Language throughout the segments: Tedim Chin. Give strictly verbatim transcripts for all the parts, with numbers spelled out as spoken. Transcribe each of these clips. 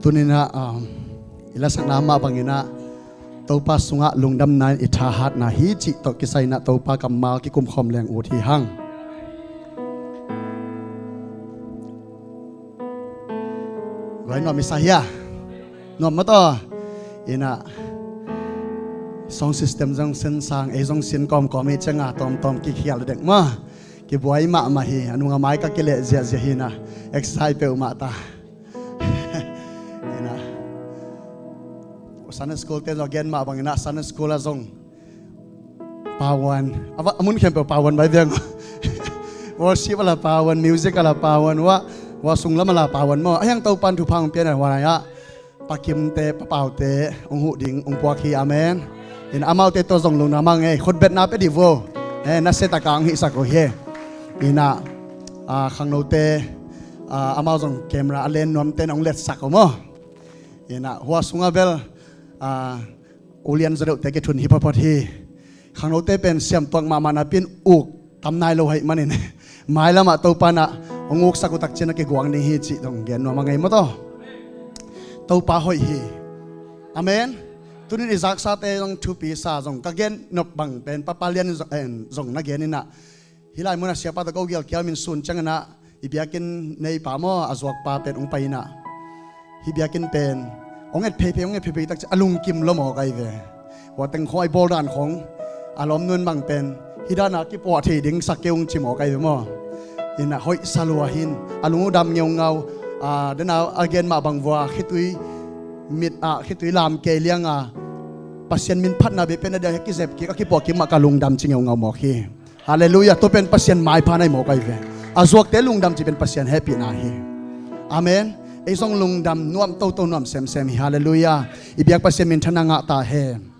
Tuninah um, i lasakna mah banginah Topa sungah lungdamna in i thahatna hi cih tawh kisai inah Topa kammal kikumkhawm leng ut hi hang. Guai nuam i sa hia? Nuam mataw. Inah sound system zong sensang ei zong sin kawmkawm hi cianga tawmtawm kikhial dek maw? Kibuai mahmah hi. A nunga mai ka kileh ziahziah hinah exercise peuhmah ta. Inah Sunday school te zong a gen mah banginah Sunday school ah zong pawan a mun khempeuh pawan bai viang. Worship a la pawan, music a la pawan, wah wah sunglam a la pawan maw? A hiang Topan thupha hong pianah huanai ah pakimte papaute hong huh ding hong puak hi. Amen. In amaute tawh zong lungdam hang ei, khutbetna pia dih vo. Nasia taka hong hihsak uh hi. Inah khangnote amau zong camera a len nuamte na hong letsak uh maw? Inah hua sungah bel ulian zaw deuhte kithun hi photphot hi. Khangnote pen siamtuak mahmah napi-in uk tam nai lo haih manin mailamah Topa inah hong uksak uh takcian a kiguang ding hi cih dong gen nuam a ngei mawtaw. Topa hoih hi. Amen. Tunin i zaksate zong thupi sa zong ka gen nop bang pen papa lian zong na gen inah hih lai munah siapa tawh ko gial kiam in sun cianginah i biakinn neipa maw a zuakpa pen hong pai inah hih biakinn pen hong et pheiphei hong et pheiphei takciah a lungkim lo maw kai ve. Hua teng khawng a i bawl dan khawng a lawm nun bang pen hih dana kipuah thei ding sak kei ung ci maw kai ve maw? Inah hoih sa lua hin a lung uh dam ngeungau. Dena a gen mah bang vua khitui mit ah khitui lam kei lianga Pasian min phatna bei pen a dia kizep kik a kipuah kik mah ka lungdam ci ngeungau mawk hi. Halleluiah. Tua pen Pasian maipha nai mawk ahi ve. A zuakte lungdam cih pen Pasian hehpihna hi. Amen. Ei zong lungdam nuam toto nuam semsem hi. Halleluiah. I biak Pasian minthanna ngah ta hen.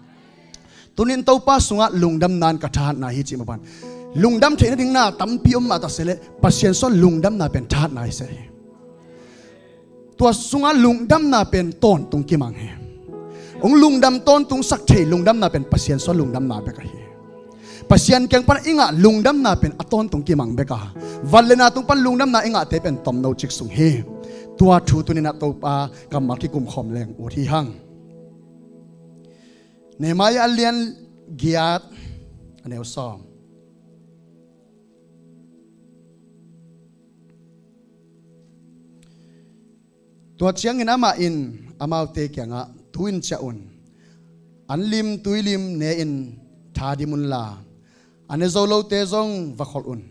Tunin Topa sungah lungdamna in ka thahatna hi cih mapan lungdam theih nading na tampi om mah ta se leh Pasian sungah lungdamna pen thahatna hi se hi. Tua sungah lungdamna pen tawntung kimang hi. Hong lungdam tawntungsak thei lungdamna pen Pasian sungah lungdamna bek ahi. Pasian kiang pan i ngah lungdamna pen a tawntung kimang bek a, van le na tung pan lungdamna i ngahte pen tomno cik sung hi. Tua thu tuninah Topa kammal kikumkhawm leng ut hi hang. Nehemiah a lian giat a neu sawm. Tua ciangin amah in amaute kiangah, tu-in ciah un, anlim tuilim ne-in thadim unla, a ne zo lote zong va kholh un.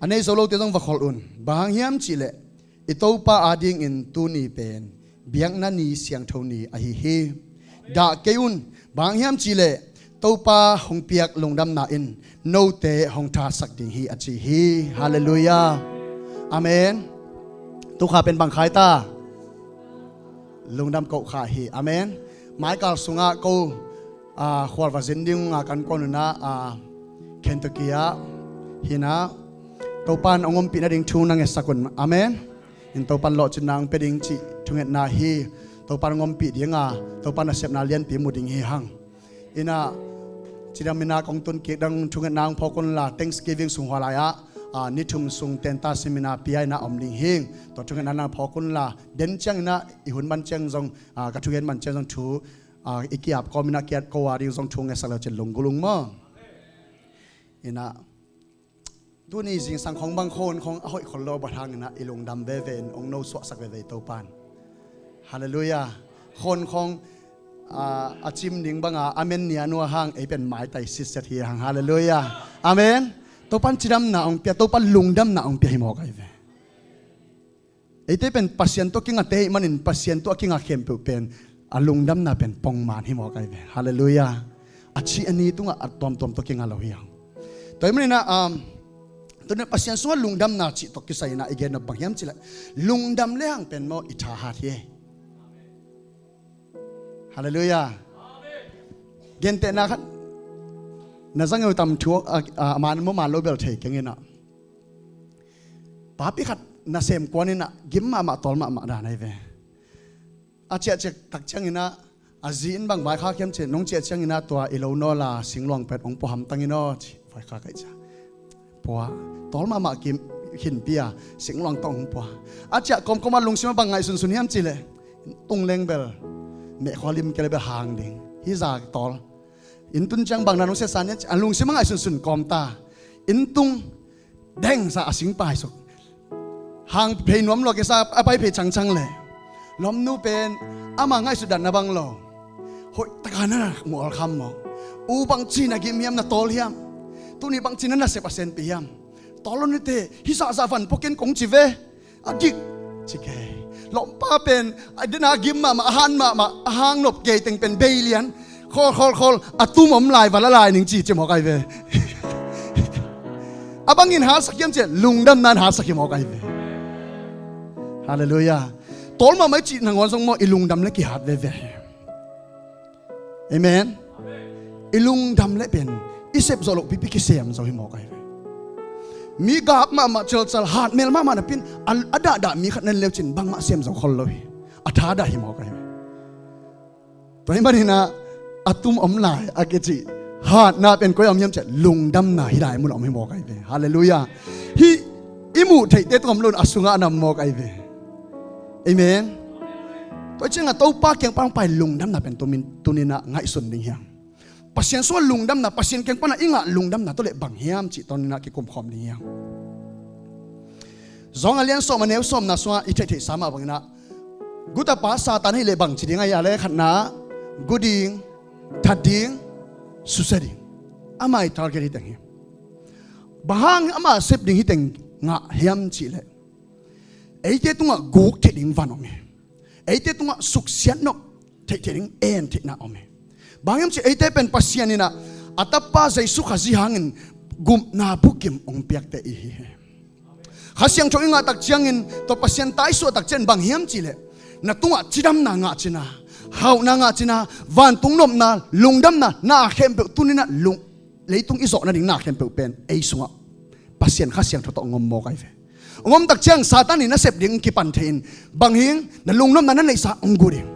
A nei zo lote zong va kholh un. Bang hang hiam cihleh i Topa adingin tuni pen biakna ni siangtho ni ahi hi. Dah kei un. Bang hang hiam cihleh Topa hong piak lungdamna in note hong thasak ding hi a ci hi. Halleluiah. Amen. Tukha pen bang khai ta? Lungdam koh kha hi. Amen. Maikal sungah ko khualva zin ding unga kan kuan unah Kentucky ah hinah Topan hong ompih nading thu na ngetsak un. Amen. In Topan lawhcinna hong pia ding cih thungetna hi. Topan hong ompih dinga Topan nasepna lianpi mu ding hi hang. Inah cidam inah kong tun kik dang thungetna hong phawk unla Thanksgiving sung hua lai-ah ni thum sung tenta seminar pia inah om ding hing. Tua thungetna na phawk unla den cianginah i hun man ciang zong ka thugen man ciang zong thu i kiap kawm inah kiat ko a ding zong thu ngetsak leu cin lunggulung maw? Inah tuni zingsang khong bang khon khong a hoih khol lo a bawt hanginah i lungdam veve in ong no suahsak veve i Topan. Halleluiah. Khon khong a cim ding banga a men nia nua hang ei pen maitai sitset hi hang. Halleluiah. Amen. Topan cidamna ong pia, Topan lungdamna ong pia hi mawk ahi ve. Eite pen Pasian tawh kingate hih manin Pasian tawh a kinga khempeuh pen a lungdamna pen pongman hi mawk ahi ve. Halleluiah. A ci a ni tungah a tuamtuam tawh kinga lo hi hang. Tua hih maninah um, tunin Pasian sungah lungdamna cih tawh kisai inah i gen nop bang hiam cihleh lungdam le hang pen maw i thahat hi. Halleluiah. Gentehna khat na zangeu tam thu a man maw man lo bel thei keng inah papi khat nasem kuan inah gim mahmah tawl mahmah dan ahi ve. A ciahciah tak cianginah a zi in bang vaikhak hiam cih nong ciah cianginah tua i lo nawla singluang pet hong pua hamtang in aw ci vaikhak ahi cia. Pua tawl mahmah kim khinpi a singluang tawh hong pua. A ciah kawmkawmah lungsimah bang ngaihsunsun hiam cihleh tung leng bel mehkhualim kele bel hang ding hi za tawl. Inn tun ciang bang na nong siatsa nia, a lungsim a ngaihsunsun kawm ta. Inn tung dengsa a sing paisuk, hang phei nuam lo kisa a pai phei cangcang le lawmnu pen ama ngaihsut dan na bang lo. Hoih taka na na mual kham maw? U bang ci na gim hiam, na tawl hiam? Tuni bang ci na nasep a senpi hiam? Tawl lo nite, hi zahzah van poken kong ci ve. A dik ci kei. Lawmpa pen a dena gim mahmah, a han mahmah, a hang nop kei teng pen bei lian. Khawl khawl khawl, a tum om lai val a lai ning ci ci mawk ai ve. A bangin hatsak hiam ci, lungdamna in hatsak hi mawk ai ve. Halleluiah. Tawl mahmah i cih nangawn zong maw, i lungdam le kihat veve hi. Amen. I lungdam le pen i sep zawh loh pipi kisem zo hi mawk ai ve. Mi gap mahmah, celcal, hatmel mahmah napin a, a dahdah mi khat nan leucin bangmah sem zo khol lo hi. A thadah hi mawk ai ve. Tua hi maninah a tum om lai a kici hatna pen koi a om hiam ciah, lungdamna hi lai mun a om hi mawk ai ve. Halleluiah. Hih i muh theihte tungah om lo in a sungah a nam mawk ai ve. Amen. Tua ciangah Topa kiang pan hong pai lungdamna pen tumin tuninah ngaihsun ding hiam? Pasian sungah lungdamna, Pasian kiang panah i ngah lungdamna tawh leh bang hiam cih tuninah kikumkhawm ding hiam? Zawng a lian sawm a neu sawmna sungah i theihtheihsa mah banginah gutapa Satan ahih leh bang ci ding a hia le? Khatna, gu ding, that ding, susia ding. Ama i target hi teng hi. Bang hang ama sep ding hi teng ngah hiam cih leh eite tungah guk theih ding van om hi. Eite tungah suksiat nop theih theih ding en theihna om hi. Bang hiam cih eite pen Pasian inah a tapa Jesu Khazih hangin gupna bukim hong piakte i hi hi. Kha Siangtho i ngah tak ciangin, tua Pasian taisuah tak ciangin bang hiam cih leh na tungah cidamna ngah cina, hauhna ngah cina, vantung nopna, lungdamna, na khempeuh tuninah lung, leitung i zawh nading na khempeuh pen ei sungah Pasian Kha Siangtho tawh hong om mawk ai ve. Hong om tak ciang Satan in na sep ding hong kipan thei in, bang hing, na lungnopna na neihsa hong gu ding.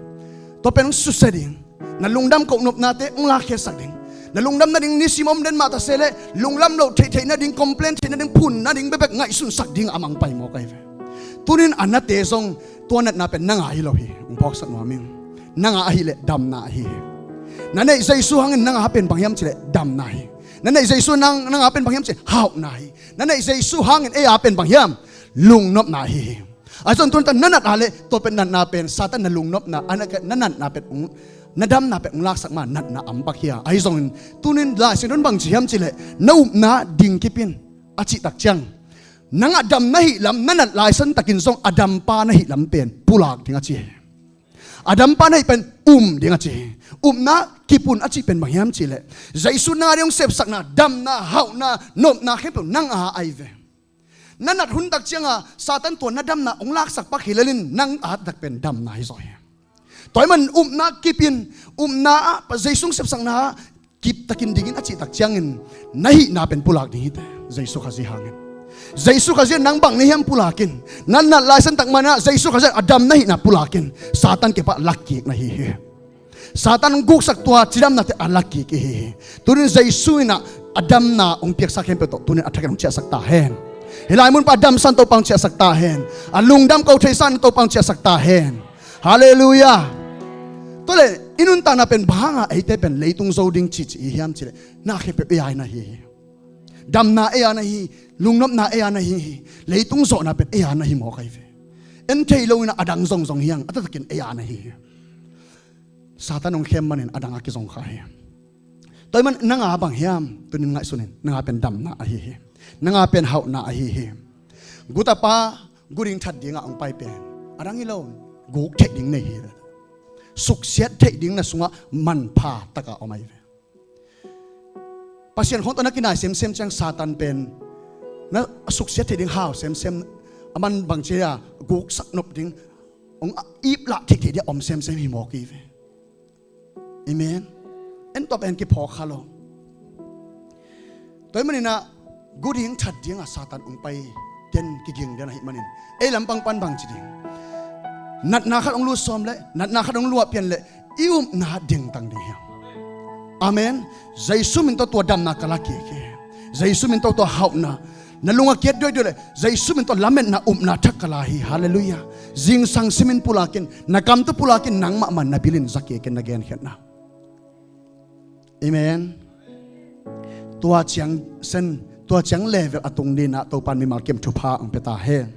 Tua pen hong susia ding. Na lungdam koh nopnate hong lakkhiatsak ding. Na lungdam nading nisim om den mah ta se leh lunglam loh theihtheih nading, complain theih nading, phun nading bekbek ngaihsunsak ding a mang pai mawk ai ve. Tunin a nate zong tua natna pen nang a hi lo hi. Hong phawksak nuam ing. Nang a ahih leh damna ahi hi. Na neih Jesu hangin nang a pen bang hiam cih leh damna hi. Na neih Jesu nang, nang a pen bang hiam cih leh hauhna hi. Na neih Jesu hangin ei a pen bang hiam? Lungnopna ahi hi. Ahi zong tuan tan na nat a leh tua pen natna pen Satan na lungnopna, a na, na natna pen ung, na damna pen ung laksak ma natna am pak hi a. Ahi zongin tunin Lai Siangtho in bang ci hiam cih leh na upna ding kip in a cih tak ciang nang a dam na hih lam na nat laisan takin zong a dampa na hih lam pen pulak ding a ci hi. A dampa na hih pen um ding a ci hi. Upna kip un a cih pen bang hiam cih leh Jesu nang a ding hong sepsakna, damna, hauhna, nopna khempeuh nang a ahi ve. Na nat hun tak cianga Satan tua na damna hong laksak pak hi lelin nang a taktak pen damna hi zaw hi. Tua ahih man upna kip in, upna ah Jesu hong sepsakna ah kip takin dingin a cih tak ciangin na hihna pen pulak ding hi te. Jesu Khazih hangin, Jesu Khazih nang bang na hiam pulak in. Na nat laisan tak manah Jesu Khazih a dam na hihna pulak in. Satan kipah lakkik na hi hi. Satan hong guksak tua cidamnate a lakkik i hi hi. Tunin Jesu inah a damna hong piaksa khempeuh tawh tunin a thakin hong ciahsak ta hen. Hih lai mun pan a damsan Topa hong ciahsak ta hen. A lungdam ko theisan Topa hong ciahsak ta hen. Halleluiah. Tua leh i nuntakna pen bang hanga eite pen leitung zo ding cici i hiam cih leh na khempeuh ei a na hi hi. Damna ei a na hi. Lungnopna ei a na hi hi. Leitung zawhna pen ei a na hi mawk ai ve. En thei lo inah a dang zongzong hi hang, a taktakin ei a na hi hi. Satan hong khem manin a dang a kizong kha hi. Tua ahih man nang a bang hiam? Tunin ngaihsun in, nang a pen damna ahi hi. Nang a pen hauhna ahi hi. Gutapa gu ding that dingah hong pai pen a dang hi lo, guk theih ding nei hi. Suksiat theih ding na sungah manpha taka om ahi ve. Pasian khawng tawh na kinai semsem ciang Satan pen na suksiat theih ding hau semsem, a man bang ci a guksak nop ding, hong iplah theihtheih dia om semsem hi mawk hi ve. Amen. En tua pen kiphawk kha lo. Tua ahih maninah gu ding that dinga Satan hong pai ten kiging den ahih manin ei lampang pan bang ci ding? Natna khat hong lut sawm leh, natna khat hong luah pian leh i upna dingtang ding hiam? Amen. Jesu min tawh tua damna ka la kik hi. Jesu min tawh tua hauhna, Na lung a kiat duaidua le Jesu min tawh lametna upna thak ka la hi. Halleluiah. Zingsang simin pulakin, na kam tawh pulakin, nangmah man na bilin zakiakin na genkhiatna. Amen. Tua ciang sen, tua ciang level a tung dinah Topan mimal kim thupha ang pia ta hen.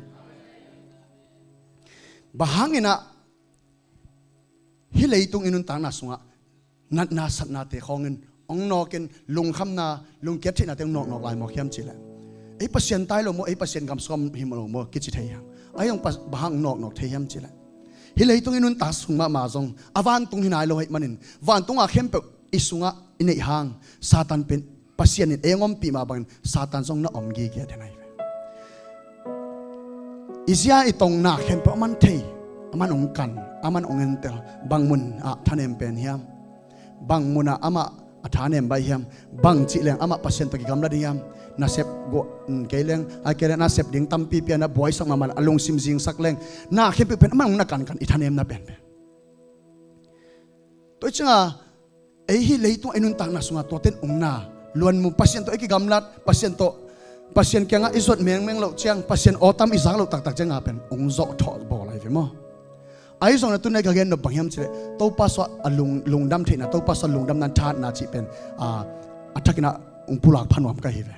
Bang hanginah hih leitung i nuntakna sungah natna satnate khawngin hong nawkin lungkhamna, lungkiat theihnate hong nawknawk lai mawk hiam cihleh, ei Pasian tai lo maw, ei Pasian gam sungah hi lo maw kici thei hiam? Ahi zong bang hang nawknawk thei hiam cihleh, hih leitung i nuntak sung mahmah zong a vantung hi nai lo ahih manin, vantung a khempeuh i sungah i neih hang Satan pen Pasian in ei hong ompih mah bangin Satan zong na om gige den ahi ve. I zia i tongna khempeuh a man thei, a man hong kan, a man hong entel. Bang mun ah thanem pen hiam? Bang munah amah a thanem baih hiam? Bang cihleng amah Pasian tawh kigamla ding hiam? Nasep guah, kei leng, a kei leng nasep ding tampi piana buaisak mahmah a lungsim zingsak leng, na khempeuh pen a man hong na kankan i thanemna penpen. Tua i cianga ei hih leitung a i nuntakna sungah tuaten ungna luanmu Pasian tawh i kigamlat, Pasian tawh, Pasian kiangah i zuat mengmeng loh ciang, Pasian awtam i zak loh taktak cianga pen ung zawh thawh bawl ahi ve maw? Ahi zongin a tunai ka gen nop bang hiam cihleh, Topa suah a lung, lungdam theihna, Topa suah lungdamna thahatna cih pen a, a thakinah ung pulak phanuam ka hi ve.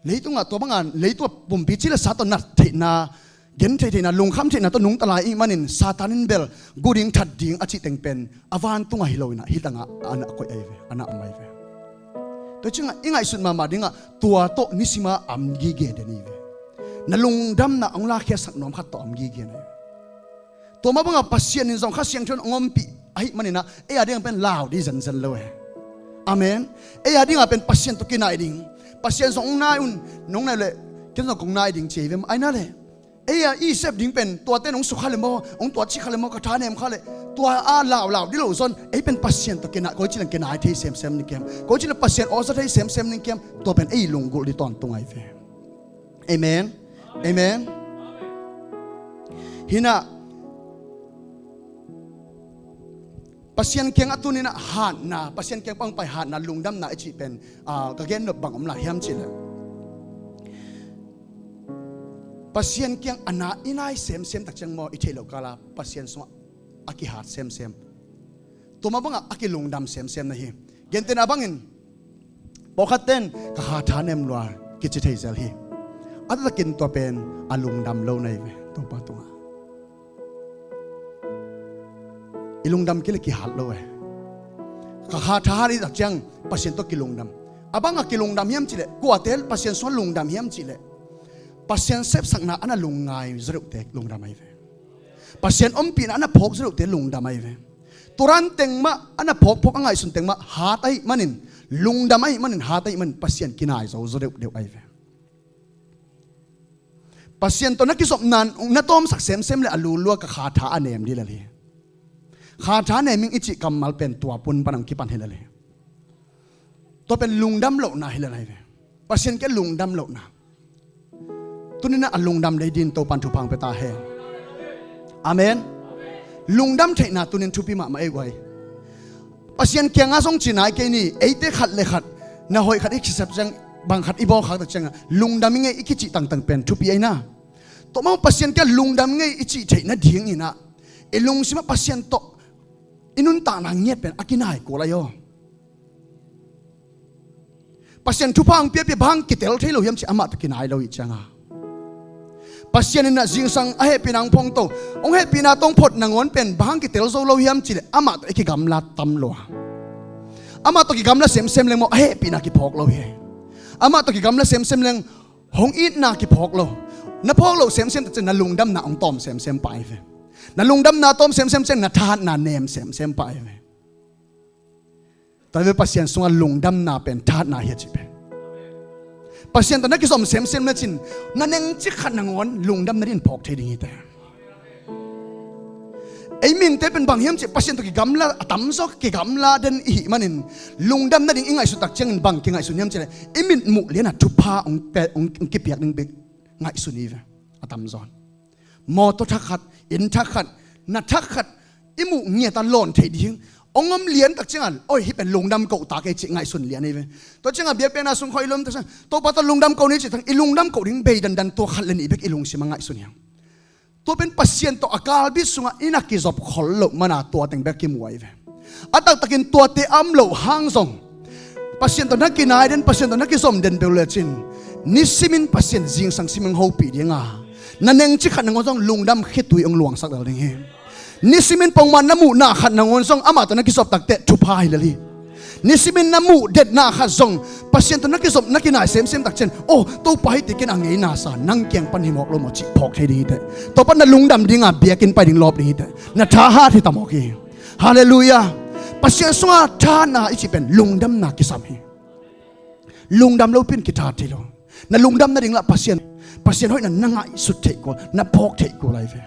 Leitungah tua banga leitung a pumpi cila sa tawh nat theihna, gen thei theihna, lungkham theihna tawh nungta lai ih manin Satan in bel gu ding that ding a cih teng pen a vantung ahi lo inah hih tangah a na koih ahi ve, a na om ahi ve. Tua ciangah i ngaihsut mahmah dingah tua tawh nisima am gige den hi ve. Na lungdamna hong lakhiasak nuam khat tawh am gige na hi ve. Tua mah bangah Pasian in zong Kha Siangtho in hong ompih ahih maninah ei a dingah pen lau dih zenzen lo e. Amen. Ei a dingah pen Pasian tawh kinai ding. Pasian zong hong nai un, nong nai leh ken zong kong nai ding ci hi ve mah aina le. Ei a i sep ding pen tuate nong sukha le maw, hong tuat cih kha le maw, ka thanem kha le, tua a laulau dih lo zon ei pen Pasian tawh kinai, koi cilang kinai thei semsem ning kiam, koi cilang Pasian awza thei semsem ning kiam, tua pen ei lunggulh dih tawntung ahi ve. Amen. Amen. Hinah Pasian kiang a tuninah hatna, Pasian kiang pangpai hatna, lungdamna i cih pen, ah, ka gen nop bang om lai hiam cihleh, Pasian kiang a na i nai semsem tak ciang maw i theih loh kala Pasian sungah a kihat semsem. Tua mah bangah a kilungdam semsem na hi. Gentehna bangin pawlkhatte in ka kha thanem lua kici thei zel hi. A taktakin tua pen a lungdam lo na hi ve Topa tungah. I lungdam kei le kihat lo e. Ka kha thahat i tak ciang Pasian tawh kilungdam. A bangah kilungdam hiam cihleh, kuate Pasian sungah lungdam hiam cihleh, Pasian sepsakna a na lungngai zaw deuhte lungdam ahi ve. Pasian ompihna a na phawk zaw deuhte lungdam ahi ve. Turan teng mah a na phawkphawk a ngaihsun teng mah hat ahih manin, lungdam ahih manin, hat ahih manin Pasian kinai zo zaw deuhdeuh ahi ve. Pasian tawh na kizopna na tawmsak semsem le a lulua ka kha tha a nem dih lel hi. Kha tha nem ing i cih kammal pen tua pun pan ang kipan hi lel hi. Tua pen lungdam lohna hi lel ahi ve. Pasian kiang lungdam lohna. Tuninah a lungdam lei din Topan thupha ang pia ta hen. Amen. Lungdam theihna tunin thupi mahmah ei guai. Pasian kiangah zong ci nai kei ni, eite khat le khat na hoih khat i kisep ciang, bang khat i bawl khak tak ciangah lungdam i ngei i kicih tangtang pen thupi ei na. Tua mah Pasian kiang lungdam ngei i cih theih nadinginah i lungsimah Pasian tawh i nuntakna ngiat pen a kinai kul ahi aw. Pasian thupha hong piapia bang hang kitel thei lo hiam cih amah tawh kinai lo ih cianga, Pasian inah zingsang a hehpihna hong phongto, hong hehpihna tawh hong phot nangawn pen bang hang kitel zo lo hiam cihleh amah tawh i kigamla tam lo a, amah tawh kigamla semsem leng maw a hehpihna kiphawk lo hi. Amah tawh kigamla semsem leng hong itna kiphawk lo. Na phawk loh semsem tak ciang na lungdamna hong tawm semsem pah ahi ve. Na lungdamna tawm semsem ciang na thahatna nem semsem pah ahi ve. Tua ve Pasian sungah lungdamna pen thahatna hi a cih pen. Pasian tawh na kizom semsem na cin, na nengcik khat nangawn lungdam nadin phawk thei ding hi te. Ei mihingte pen bang hiam cih Pasian tawh kigamla a tamzaw kigamla den i hih manin lungdam nading i ngaihsut tak ciangin bang kingaihsun hiam cihleh i mitmuh lianah thupha hong pe, hong, hong kipiak ding bek ngaihsun hi ve. A tamzaw in mawtaw thak khat, inn thak khat, na thak khat i muh ngiata lawn theih ding, Ong om lian tak ciangah, oi, hih pen lungdam koh ta kei cih ngaihsun lian hi ve. Tua ciangah biakpiakna sung khawng i lom tak ciang, Topa tawh lungdam koh ni cih tak, i lungdam koh ding bei dandan tua khat le nih bek i lungsim ah ngaihsun hi hang. Tua pen Pasian tawh a kalbi sungah i na kizop khol loh mana tua teng bek kimu ahi ve. A taktakin tuate a om loh hang zong Pasian tawh na kinai den, Pasian tawh na kizom den bel lecin, nisimin Pasian zingsang simin hong hopih dinga, na nengci khat nangawn zong lungdam khitui hong luangsak lel ding hi. Nisimin pongman na muhna khat nangawn zong amah tawh na kizop takteh thupha hi lel hi. Nisimin na muh detna khat zong Pasian tawh na kizop na kinai semsem tak ciang, oh, Topa hih tikin a ngeina sa, nang kiang pan hi mawk lo maw cih phawk thei ding hi teh. Tua pan na lungdam dinga biakinn pai ding lawp ding hi teh. Na thahat hi ta mawk hi. Halleluiah. Pasian sunga thahatna i cih pen lungdamna kisam hi. Lungdam lopi in kithahat thei lo. Na lungdam nading lah Pasian, Pasian hoihna na ngaihsut theih kul, na phawk theih kul ahi ve.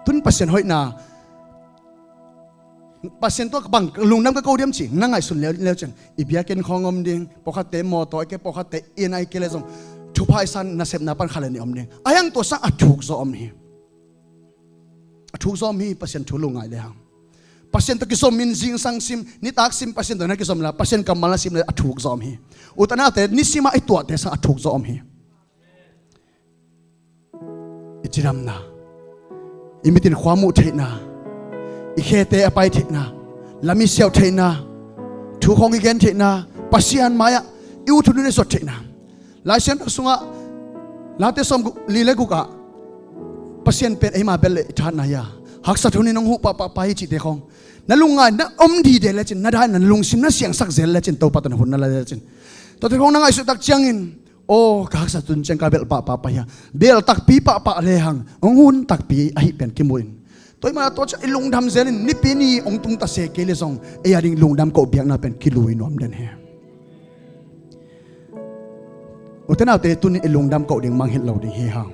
Tun Pasian hoihna, Pasian tawh bang lungdam ka ko diam ci na ngaihsun leu, leu ciang, i biakinn khawng om ding, pawlkhatte mawtaw ahih kei, pawlkhatte inn ahih kei le zong, thupha i san nasepna pan khat le nih om ding. Ahi hang tua sang a thuk zaw om hi. A thuk zaw om hi, Pasian thu lungngai le hang. Pasian tawh kizom in zingsang sim, nitak sim Pasian tawh na kizom la, Pasian kammal na sim le a thuk zaw om hi. U te nau te, nisim a i tuahte sang a thuk zaw om hi. I cidamna, i mitin khua muh theihna, i khete a pai theihna, lam i siauh theihna, thu khawng i gen theihna, Pasian mai-ah i ut hun i zuat theihna. Lai Siangtho sungah Late sawmguk li le gukah Pasian pen eima bel le i thahatna hi a, haksat hun in hong huh pahpah pai hi cihte khawng. Na lungngai na om dide lecin, na dai na lungsim na siangsak zel lecin, Topa tawh na hun na la lecin. Tuate khawng na ngaihsut tak ciangin, aw, ka haksat hun ciang ka belh pahpah pai hi a, belh takpi pahpah le hang hong hun takpi ahi pen kimu in. Tua ahih manin tua ciang i lungdam zelin Nipi ni hong tung ta se kei le zong ei a ding lungdam koh biakna pen kilui nuam den hi. U te nau te, tuni i lungdam koh ding mangngilh lo ding hi hang.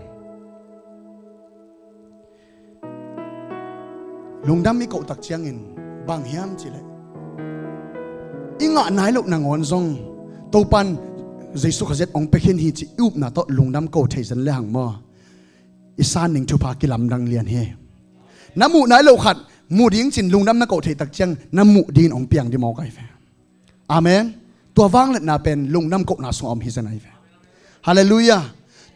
Lungdam i koh tak ciangin bang hiam cih leh, i ngah nai loh nangawn zong Topa in Jesu Khazih hong pia khin hi cih i upna tawh lungdam ko thei zen le hang maw, i san ding thupha kilamdang lian hi. Na muh nai loh khat mu ding ci-in lungdam na koh theih tak ciang na muh dingin hong piang ding mawk ahi ve. Amen. Tua vangliatna pen lungdam kohna sungah om hi zen ahi ve. Halleluiah.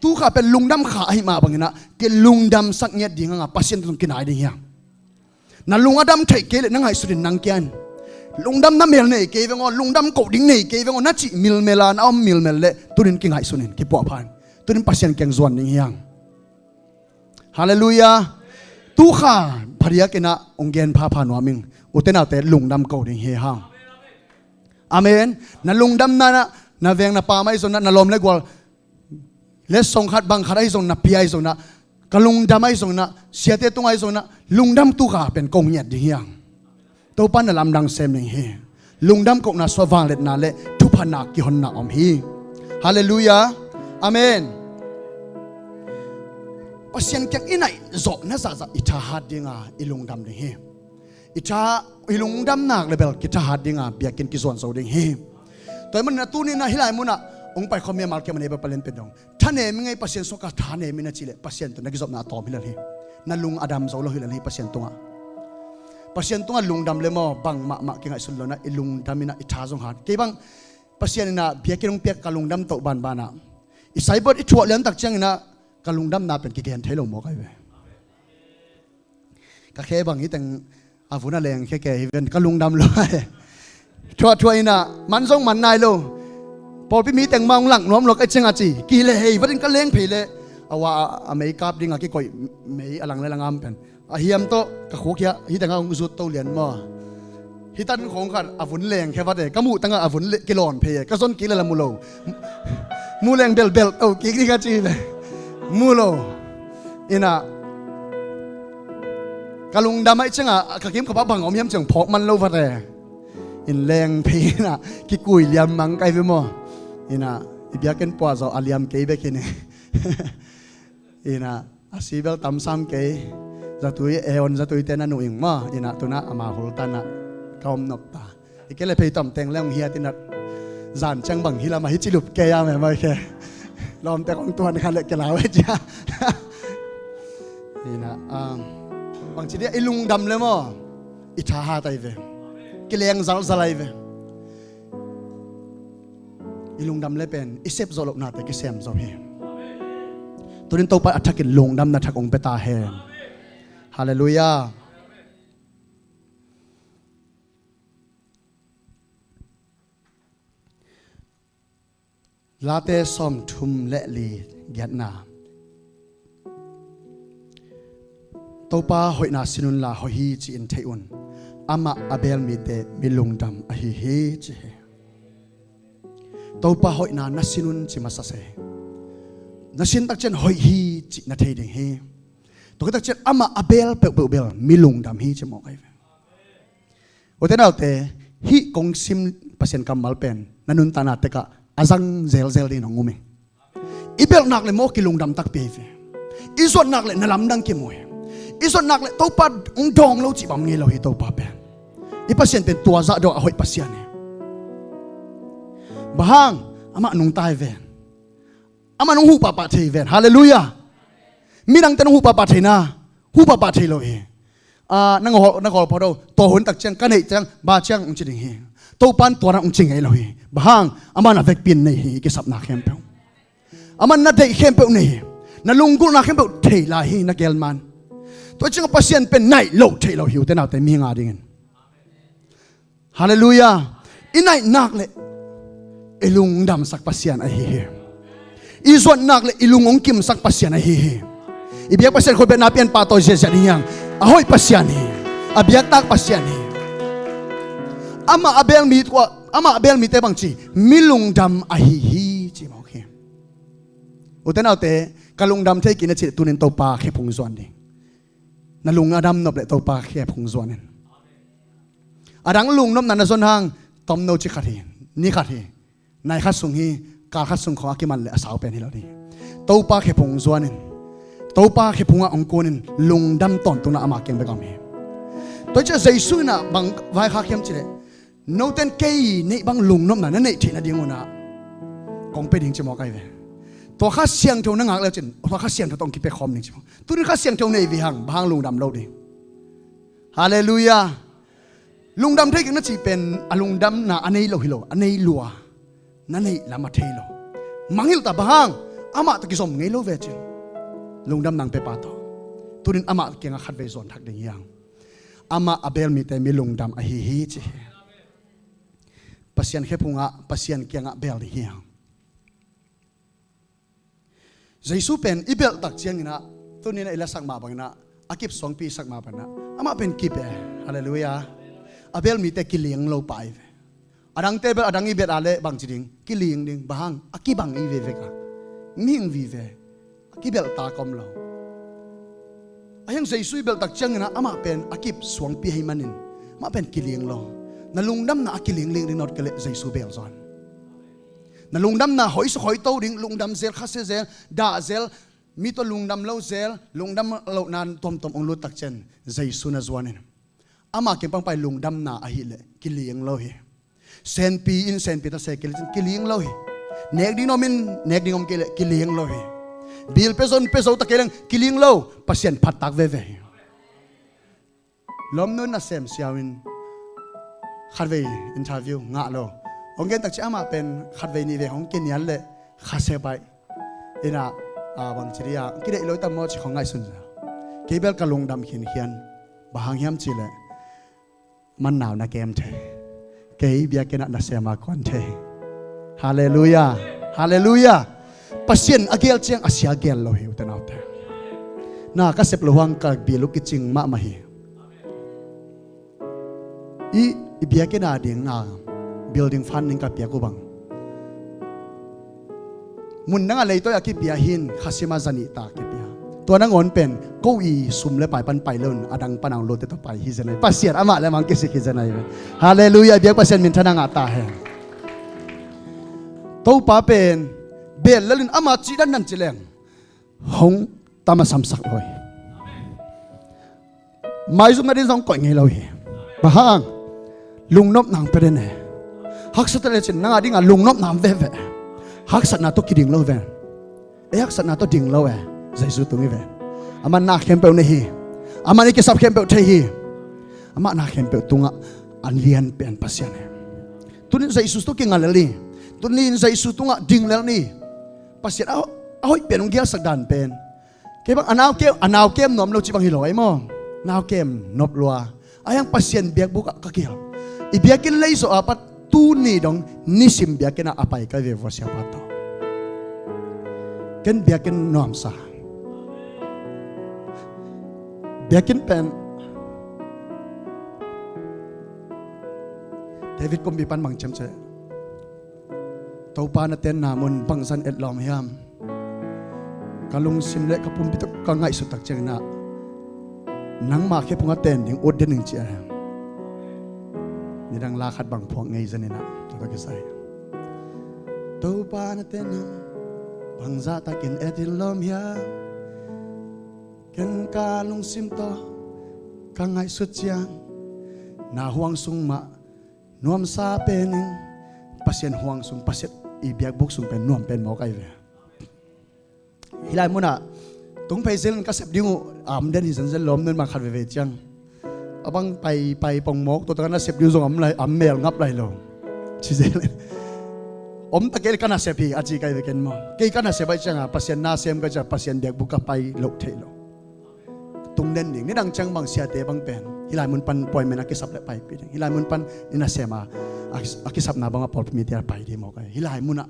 Tu kha pen lungdam kha ahih mah bangin ah kilungdamsak ngiat ding hanga Pasian tawh zong kinai ding hi hang. Na lung a dam theih kei leh na ngaihsut in nang kiang in, lungdam na mel nei kei veng aw, lungdam koh ding nei kei veng aw, na cih milmel a, na om milmel leh tunin kingaihsun in, kipuahpha in, tunin Pasian kiang zuan ding hi hang. Halleluiah. Tu kha phadiak in ah hong gen phapha nuam ing. U te nau te, lungdam ko ding hi hang. Amen. Na lungdamna in ah na veng na paam ahi zongin ah, na lawm le gual, letsong khat bang khat ahi zongin ah, na pia ahi zongin ah, ka lungdam ahi zongin ah, siate tungah ahi zongin ah, lungdam tu kha pen kong ngiat ding hi hang. Topa in na lamdang sem ding hi. Lungdam kohna sungah vangliatna le thuphana kihonna om hi. Halleluiah. Amen. Pasian kiang i naih zawhna zahzah i thahat dinga i lungdam ding hi. I tha, i lungdam nak le bel kithahat dinga biakinn kizuan zo ding hi. Tua ahih manin ah tuni in ah hih lai munah hong paikhawm mimal kiam a nei pa palen pen dong, thanem ing ei, Pasian sungah ka thanem ing a cih leh Pasian tawh na kizopna a tawm hi lel hi. Na lung a dam zo lo hi lel hi Pasian tungah. Pasian tungah lungdam le maw, bang mahmah kingaihsun lo in ah i lungdam in ah i tha zong hat. Kei bang Pasian in ah biakinn hong piak ka lungdam toh banban ah, i saibot i thuah lian tak ciangin ah ka lungdamna pen kigen thei lo mawk ahi ve. Ka khe bang hi teng a vun a leng khia kei hi ven, ka lungdam lo hi. Thuah thuah in ah man zong man nai lo. Pawlpi mi teng mah hong langh nuam lo ka hih ciang a ci, kile hei vat in ka leng phei leh a wa a mei kap ding a kikoih mei a lang le lang am pen a hiam tawh ka khuk hiah hih tengah hong zut to lian maw. Hih tan khawng khat a vun leng khia vat e, ka muh tangah a vun le kilawn phei e, ka zon kik le la mu lo. Mu leng belbel to kik ding ka ci ve. Mu lo. In ah ka lungdam ahih ciangah ka kim ka pah bang om hiam ci-in phawk man lo vat e. In leng phei in ah kikui liam mang ka hi ve maw. In ah i biakinn puahzawh a liam kei bek hi ni. In ah a si bel tam sam kei, zatui, eon zatuite na nuh ing maw. In ah tu-in ah ama hultan ah ka om nop ta. Hi kei leh phei tom teng leng hong hiat in ah zan ciang bang hih lamah hih ci lup kei a meh maw, hi kei. Lawmte kong tuan kha leh kilau e cia. In ah, um, bangci dia i lungdam le maw. i thahat ahi ve. Kileng zalzal ahi ve. I lungdam le pen i sep zawh lohnate kisem zo hi. Tunin Topa a thakin lungdamna thak ong pia ta hen. Halleluiah. Late sawmthum le li, giatna. Topa hoihna sin unla hoih hi ci-in theih un. Amah a beel mite mi lungdam ahi hi ci hi. Topa hoihna na sin un ci masa se. Na sin takciang hoih hi ci na thei ding hi. Tua khit takciang amah a beel peuhpeuh bel mi lungdam hi ci mawk ahi ve. Ute naute, hih kong sim Pasian kammal pen na nuntakna tekah a zang zelzel dingin hong um ing. I belh nak le maw kilungdam takpi hi ve. I zuat nak le na lamdang kimu hi. I zuat nak le Topa hong dawng lo cih bang ngei lo hi Topa pen. I Pasian pen tua zah dawh a hoih Pasian hi. Bang hang, amah nungta hi ven. Amah nong huh pahpah thei hi ven. Halleluiah. Midangte nong huh pahpah thei na, huh pahpah thei lo hi. Ah, na ngawl, na ngawl pha do, tua hun takciang ka neih ciang, ba ciang ong ci ding hi. Topan tua na ong ci ngei lo hi. Bang hang, amah na vekpi in nei hi, kisapna khempeuh. Amah na deih khempeuh nei hi. Na lunggulhna khempeuh thei lai hi, na gel man. Tua ciang Pasian pen naih loh theih lo hi, ute naute mihing a dingin. Halleluiah. I naih nak le i lungdamsak Pasian ahi hi. I zuat nak le i lung hong kimsak Pasian ahi hi. I biak Pasian khut beng na pian pahtawi ziahziah ding hi hang. A hoih Pasian hi. A biaktak Pasian hi. Amah a beel mi tua, amah a beel mite bangci mi lungdam ahi hi ci mawk hi. Ute naute, ka lungdam thei kei na cih tunin Topa khephung zuan ding. Na lung a dam nop le Topa khephung zuan in. A dang lungnopna na zon hang, tomno ci khat hi, ni khat hi, nai khat sung hi, kal khat sung khawng a kiman le a sau pen hi lo ding. Topa khephung zuan in. Topa khephung ah ong kun in lungdam tawntungna ama kiang bek a om hi. Tua ciang Jesu in ah bang vaikhak hiam cih leh, noten kei neih bang lungnopna na neih theih nading un ah kong pia ding ci mawk ahi ve. Tua Kha Siangtho na ngak le cin, tua Kha Siangtho tawh ong kipia khawm ding ci mawk. Tunin Kha Siangtho nei ve hang, bang hang lungdam lo ding. Halleluiah. Lungdam thei keng na cih pen a lungdamna a nei lo hi lo, a nei lua. Na neih lam a thei lo. Mangngilh ta bang hang, amah tawh kizom ngei lo ve cin. Lungdam nang pia pa tawh. Tunin amah kiangah khatvei zuan thak ding hi hang. Amah a beel mite mi lungdam ahi hi ci hi. Pasian khephung ah, Pasian kiangah beel ding hi hang. Jesu pen i belh tak ciangin ah, tuni in ah i lasak mah bangin ah, a kip suangpi i sak mah bangin ah, amah pen kip e. Halleluiah. A beel mite kiling lo pah i ve. A dangte bel a dang i belh a leh bangci ding, kiling ding, bang hang, a kibang i ve vek a. Mihing vive. A kibelh ta kom lo. A hiang Jesu i belh tak ciangin ah, amah pen a kip suangpi ahih manin, amah pen kiling lo. Na lungdamna a kilingling ding na ut kei leh Jesu beel zaw in. Na lungdamna hoih suk hoih to ding, lungdam zel, khasia zel, dah zel, mi tawh lungdam lo zel, lungdam lohna tuamtuam ong lut tak ciang Jesu na zuan in. Amah kiang pang pai lungdamna ahih leh kiling lo hi. Senpi in senpi ta se kei leh cin kiling lo hi. Nek ding om in nek ding om kei leh kiling lo hi. Bil pia zo in pia zo ta kei leng kiling lo. Pasian phattak veve hi. Lawmnu in nasem siau in khatvei interview ngah lo. Hong gen tak ciang amah pen khatvei nihvei hong kinial leh khasia baih. Inn ah, ah, bangci dih ah, kideih lo tam maw ci khong ngaihsun sa. Kei bel ka lungdam khinkhian. Bang hang hiam cih leh man nau na kem thei. Kei biakinn ah nasem a kuan thei. Halleluiah. Halleluiah. Pasian a gel ciang a sia gel lo hi, ute naute. Na ka sep loh hang ka bil uh kicing mahmah hi. I, i biakinn a ding a building funding ka piak uh bang, mun dang a leitawi a kipia hi in, khasia mah za nih ta kipia. Tua nangawn pen ko i sum le pai pan pai lo in, a dang pan a ong lutte tawh pai hi zen ahi. Pasian amah le amah ong kisik hi zen ahi ve. Halleluiah. Biak Pasian minthanna ngah ta hen. Topa pen beel lel in, ama cih dan nan ci leng hong tam a samsak lo hi. Maizum na ding zong koih ngei lo hi. Bang hang, lungnopna ong pia den e. Haksat le cin nang a ding a lungnopna om veve. Haksatna tawh kiding lo ven. Ei haksatna tawh ding lo e. Jesu tung hi ven. Aman na khempeuh nei hi. Aman i kisap khempeuh thei hi. Amah na khempeuh tungah a lian pen Pasian hi. Tunin Jesu tawh kinga lel ni. Tunin Jesu tungah ding lel ni. Pasian a, a hoih pen hong gelsak dan pen, kei bang a nau kem, a nau kem nuam lo ci bang hi lo ai maw? Nau kem nop lua. A hiang Pasian biakbuk ah ka kihel. I biakinn lei zawh a pat tuni dong nisim biakinn ah a pai kai ve vua siapa tawh. Ken biakinn nuamsa. Biakinn pen David kumpi pan bang ciamciam. Topa na tenna mun bangzah in etlawm hiam? Ka lungsim le ka pumpi tawh ka ngaihsut tak ciangin ah nangmah khephung a ten ding ut den ding ci a. Nidang la khat bang phuak ngei zen in ah tua tawh kisai. Topa na tenna mun bangzah takin etlawm hiam? Ken ka lungsim tawh ka ngaihsut ciang na huang sung mah nuamsa pen in. Pasian huang sung, Pasian i biakbuk sung pen nuam pen mawk ai ve. Hih lai munah tung phei zel in ka sep ding uh a om den hi zenzen lawm nun mah khat veve ciang. A bang pai pai pong mawk tua taka na sep ding uh zong a om lai, a om mel ngap lai lo. Ci zel in. Om ta kei le ka na sep hi a ci kai ve ken maw. Kei ka na sep ai cianga Pasian na sem ka cia Pasian biakbuk ka pai loh theih lo. Tung den ding. Nidang ciang bang siate bang pen hih lai mun pan appointment a kisap le paipih ding. Hih lai mun pan i nasem a, a, a kisapna bang a pawlpi mite a pai ding mawk ai. Hih lai munah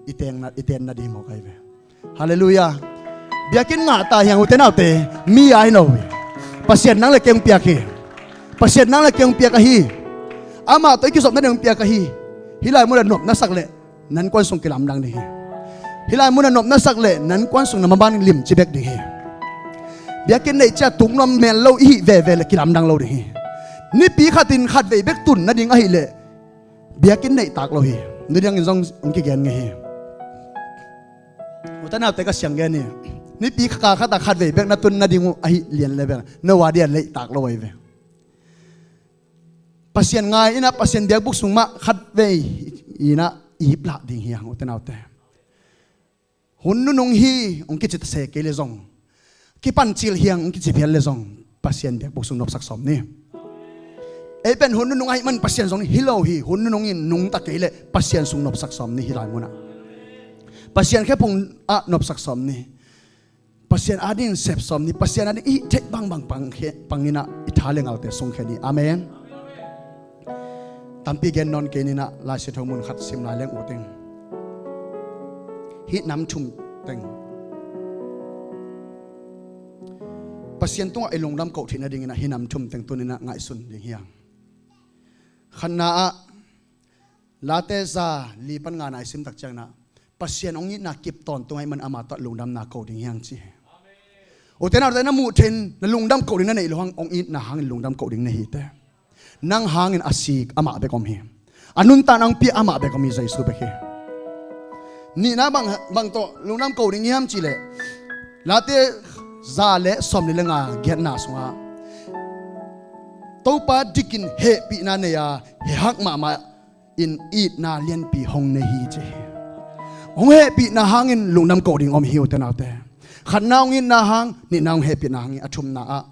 i tenna, i tenna ding mawk ai ve. Halleluiah. Biakinn ngah ta hiang ute naute, mi ai no ve. Pasian nang le kei hong piak hi. Pasian nang le kei hong piak ahi. Amah tawh i kizopna ding hong piak ahi. Hih lai munah nopna sak le nan kuan sung kilamdang ding hi. Hih lai munah nopna sak le nan kuan sung na maban limci bek ding hi. Biakinn neih cia tung nuam mel lo i hih veve le kilamdang lo ding hi. Nipi khatin khatvei bek tun nading ahih leh biakinn neih tak lo hi. Nidangin zong hong kigen ngei hi. Ute naute ka siang gen hi. Nipi kha khat a khatvei bek na tun nading uh ahih lian le bek na wadian leih tak lo ahi ve. Pasian ngai inah Pasian biakbuk sung mah khatvei inah iplah ding hiang ute naute. Hun nunung hi hong kici ta se kei le zong, kipancil hiang hong kici phial le zong Pasian biakbuk sung nopsak sawm ni. Ei pen hun nunung ahih man Pasian zong hi lo hi. Hun nunung in nungta kei le Pasian sung nopsak sawm ni hih lai munah. Pasian khephung ah nopsak sawm ni. Pasian ading sep sawm ni, Pasian ading i theih bangbang pang khe, pang inah i tha le ngalte sung khe ni. Amen. Tampi gen nawn kei ninah Lai Siangtho mun khat sim lai leng uh teng. Hih nam thum teng Pasian tungah i lungdam koh theih nadinginah hih nam thum teng tuninah ngaihsun ding hiang. Khatna ah Late za li pan nga na i sim tak cianginah Pasian hong itna kip tawntung ahih man ama tawh lungdamna ko ding hiang ci hi. Ute naute na muh thein na lungdam ko ding na neih lo hang hong itna hangin lungdam ko ding na hi te. Nang hangin a sik amah bek om hi. A nuntakna hong pia amah bek om hi, Jesu bek hi. Nihna bang, bang tawh lungdam ko ding hiam cihleh Late za le sawmli le nga giatna sungah Topa dikin hehpihna nei a hehhak mahmah in itna lianpi hong nei hi ci hi. Hong hehpihna hangin lungdam ko ding om hi ute naute. Khatna hong itna hang, nihna hong hehpihna hangin a thumna ah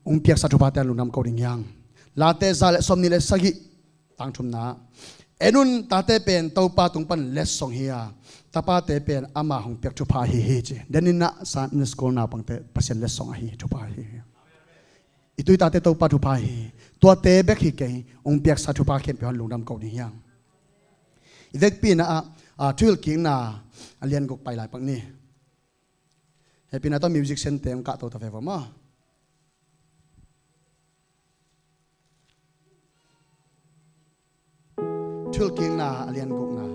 hong piaksa thuphate lungdam ko ding hiang. Late za le sawmni le sagih tang thumna ah en un, tate pen Topa tung pan letsong hi a tapate pen ama hong piak thupha ahi hi ci. Deninah Sunday school naupangte Pasian letsong ahi thupha ahi hi. I tuitate Topa thupha hi. Tuate bek hi kei, hong piaksa thupha khempeuh hang lungdam ko ding hiang. I vekpi inah a, a, thuhilhkikna a lian guk pai lai pak ni. Hehpihna tawh musician te hong kahto ta ve vo maw. Thuhilhkikna a lian gukna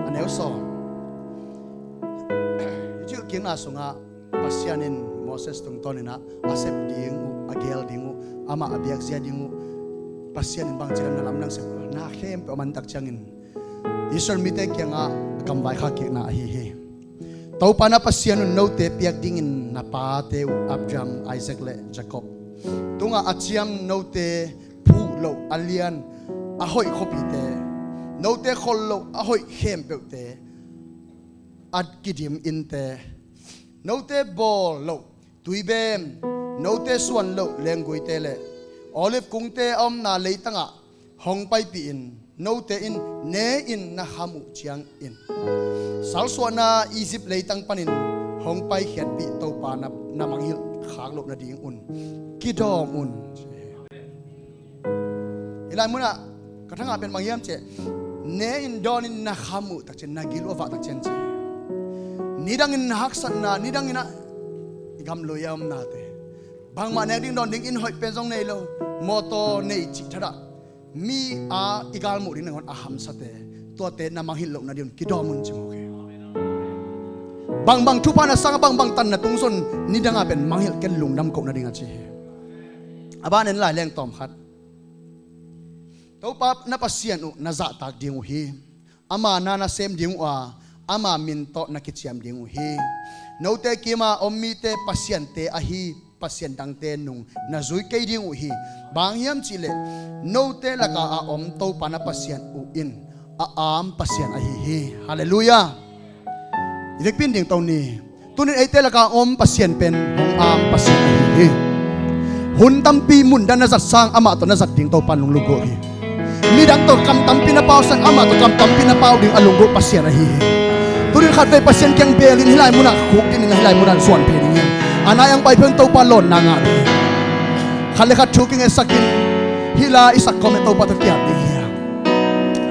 a neu sawm. Thuhilhkikna sungah Pasian in Moses tungtawninah a sep ding uh, a gel ding uh, amah a biakzia ding uh Pasian in bangci lam na lamdang sep uh na khempeuh a man tak ciangin Israel mite kiangah a kamvai khak kikna ahi hi. Topa na Pasian un note piak dingin na pate uh Abraham, Isaac le Jacob tungah a ciam note phuh loh a lian a hoih khuapihte, note khol loh a hoih khempeuhte a kidim innte, note bawl loh tuibem, note suan loh lengguite le olive kungte a omna leitangah hong paipih in. Note in ne-in na kham uh ciangin salsuahna Egypt leitang panin hong paikhiatpih Topa na, na mangngilh khak loh nadingun kidawm un. Hih lai munah ka thangah pen bang hiam cih leh, ne-in dawnin na kham uh takciang, na gil uh a vah takciang ci. Nidangin na haksatna, nidangin ah i gamlui a omnate, bangmah nek ding dawn ding, inn hoih pen zong nei lo, mawtaw nei cih thadah mi a i galmuh ding nangawn a hamsate, tuate na mangngilh loh nadingun kidawm un ci mawk hi. Bangbang thupha na sang a, bangbang tan na tungzon, nidanga pen mangngilh ken, lungdam koh nading a ci hi. A ban en lai leng tawm khat. Topa na Pasian uh na zahtak ding uh hi. Ama na na sem ding uh a, ama min tawh na kiciam ding uh hi. Note kima om mite pasiante ahi pasian dangte nung na zui kei ding uh hi. Bang hiam cih leh note laka a om Topa na Pasian uh in a am Pasian ahi hi. Halleluiah. I vekpi in dingto ni. Tunin eite laka om Pasian pen hong am Pasian ahi hi. Hun tampi mun dan na zat sang amah tawh na zat ding Topa in lunggulh hi. Midang tawh kam tampi na pau sang amah tawh kam tampi na pau ding a lunggulh Pasian ahi hi. Tunin khatvei Pasian kiang belin hih lai munah khuk ding, hih lai munah zuan phei ding hi. A nai ang pai phei un Topa lawnna ngah ding hi. Khat le khat thu kingetsak in, hih la i sak kawm in Topa tawh kiap ding hi.